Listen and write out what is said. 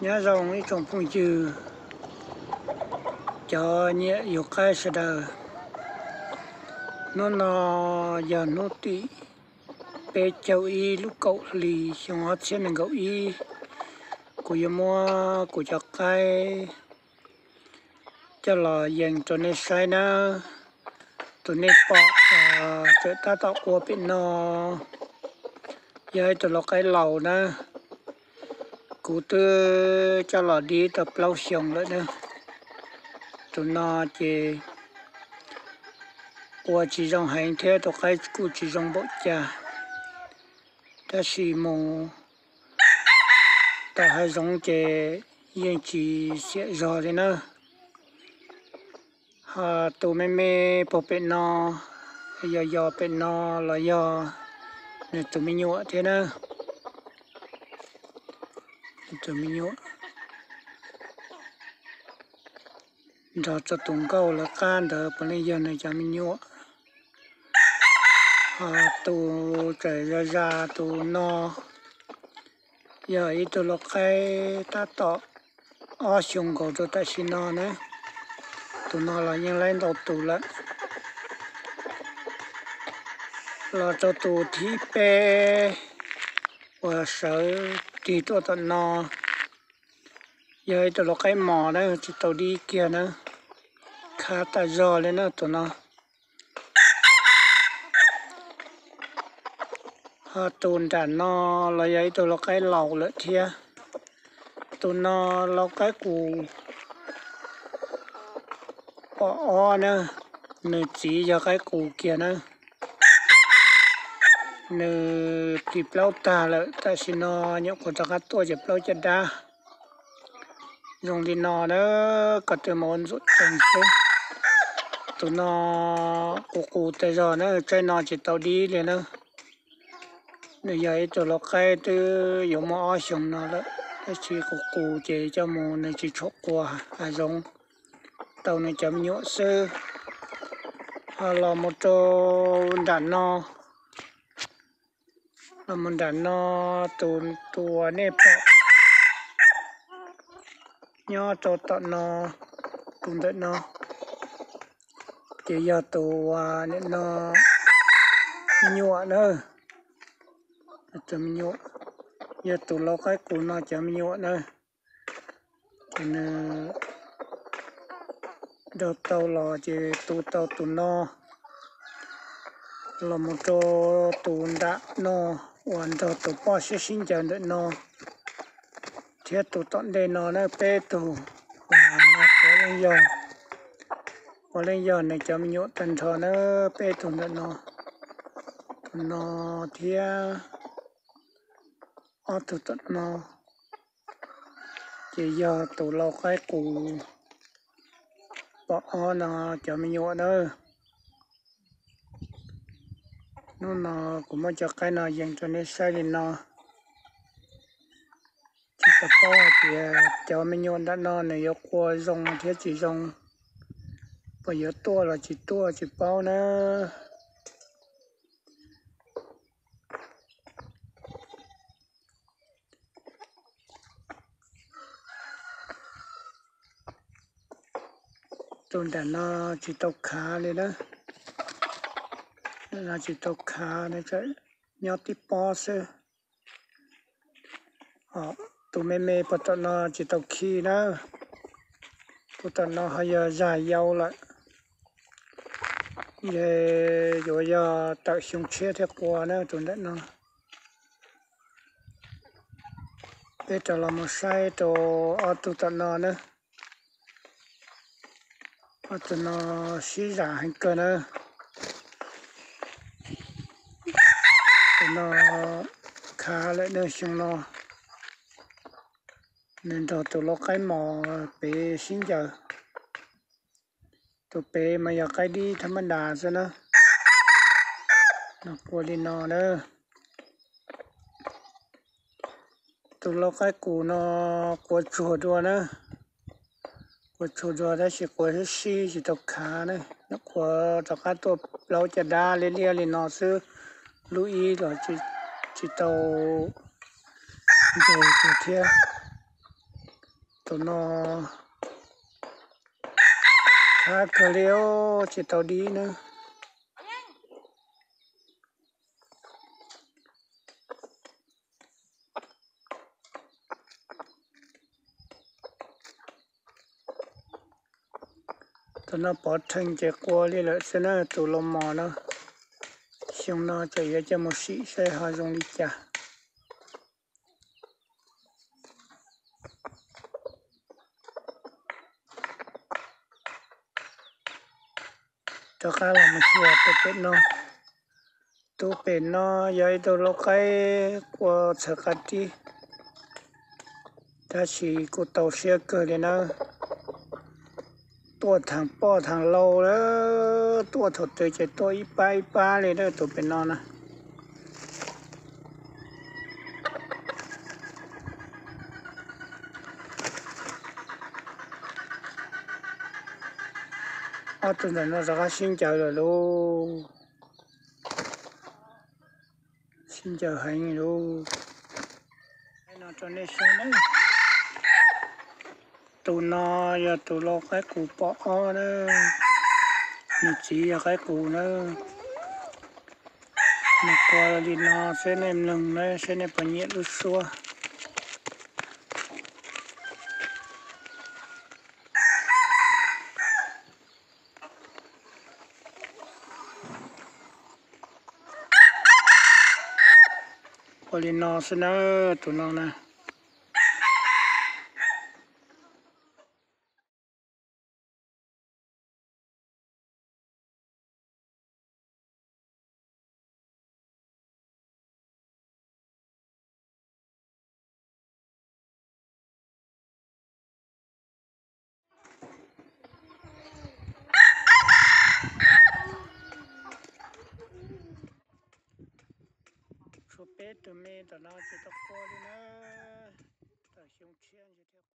Nyob zoo ib tsoom phooj ywg, cov nyiam yug qaib sawv daws. Hnub no yog hnub tim peb caug ib lub kaum hli xyoo ob txhiab nees nkaum ib. Kuv yuav muab kuv cov qaib coj los yees rau nej saib nawb. Tus nej pom tseem tab tom qua pem no yog ib tug lau qaib laus nawb. Kuv twb coj los dib tau plaub xyoos lawm nawb. Tus no ces qua tsis zoo heev thiab tus qaib kuj tsis zoo npaum cas, tab sis mus tom hav zoov ces yeej tsis xiam zog li nawb. Ho tus me me puag pem no, yos yos pem no los yog nws tus me nyuam thiab nawb. Nws tus me nyuam nrog rau tus nkauj lawv qab ntawd puav leej yog nws cov me nyuam. Ho tus tseem zas zas tus no yog ib tug lau qaib tab tom ob xyoos nkaus rau tam sim no na. Tus no los yeej laib ntau tus lawm. Los rau tus thib peb uas sawv tig tuaj tom no, yog ib tug lau qaib mos na, tsis tau dib kiag na, khav tas zog li na tus no. Ho tus nram no los yog ib tug lau qaib laus lawm thiab. Tus no lau qaib qus pom ob na, nws txiv yog qaib qus kiag na. Nws plig plaub tag lawm, tam sim no nyuam qhuav rov qab tuaj ces plaub caj dab. Zoo li no na, koj twb mus ua ntxuam cees xwb. Tus no qus qus tas zog na, tsaib no tsis tau dib li na. Nws yog ib tug lau qaib twb yuav muaj ob xyoos no lawm, tab sis qus qus ces coj mus nws tsis tshua qua hav zoov, tau nws cov me nyuam xwb. Ho los mus rau nram no, los mus nram no, tus tus uas nej pom nyob rau tom no, tus ntawm no, ces yog tus uas nim no me nyuam na, tus me nyuam, yog tus lau qaib qus no cov me nyuam na. Ces nws nrog tau los ces tu tau tus no, los mus rau tus nram no uas nrog tus poj siab sib ncaws ntawm no, thiab tus tom ntej no na, peb tug uas no puav leej yog, puav leej yog nws cov me nyuam tag nrho na, peb tug ntawm no, tus no thiab ob tug tom no, ces yog tus lau qaib qus pom ob no cov me nyuam na. Hnub no kuv muab cov qaib no yees rau nej saib li no. Tsis tau paub hais tias cov me nyuam nram no nws yuav qua zoo thiab tsis zoo, puas yuav tuaj los tsis tuaj tsis paub na. Tus nram no tsis tau khav li na. Nram no tsis tau khav, nyob tib pob xwb. Tus me me puag tom no tsis tau khi na. Tus tom no ho yog zag yau lawm. Ces yuav yog tawm xyoo tshiab thiaj qua na tus ntawm no. Peb rov los mus saib rau ob tug tom no na. Ob tug no sib zam heev kawg na. Tus no khav lawm na xyoo no. Nws nrog tus lau qaib mos pem sib ncaws. Tus pem mas yog qaib dib thab mab das xwb na. Nws qua li no na. Tus lau qaib qus no qua tsuag dua na. Qua tsuag dua tab sis qua sib sib tsis tau khav na. Nyuam qhuav rov qab tuaj plaub caj dab liab liab li no xwb, lub ib los tsis tau nce tsuag thiab. Tus no khab kawg li os, tsis tau dib na. Tus no pov rhees ces qua li lawm xwb na tus lau mos no. Xyoo no ces yuav coj mus sim saib ho zoo li cas. Rov qab los mus xyuas tus pem no. Tus pem no yog ib tug lau qaib qua txhaws qab rib, tab sis kuj tau siab kawg li nawb. Tuaj thaum poj thaum lau lawm, tuaj thaum twg ces tuaj ib pab ib pab li na tus pem no na. Ob tug ntawm no rov qab sib ncaws lawm lauj. Sib ncaws heev lauj. No rau nej saib na. Tus no yog tus lau qaib qus pom ob na. Nws txiv yog qaib qus na. Nws qua li no seb nej mloog na, seb nej puas nyiam lub suab. Ua li no xwb na, tus no na. Tshuav peb tug me ntawm no tsis tau qua li na. Tawm xyoo tshiab ntshe thiaj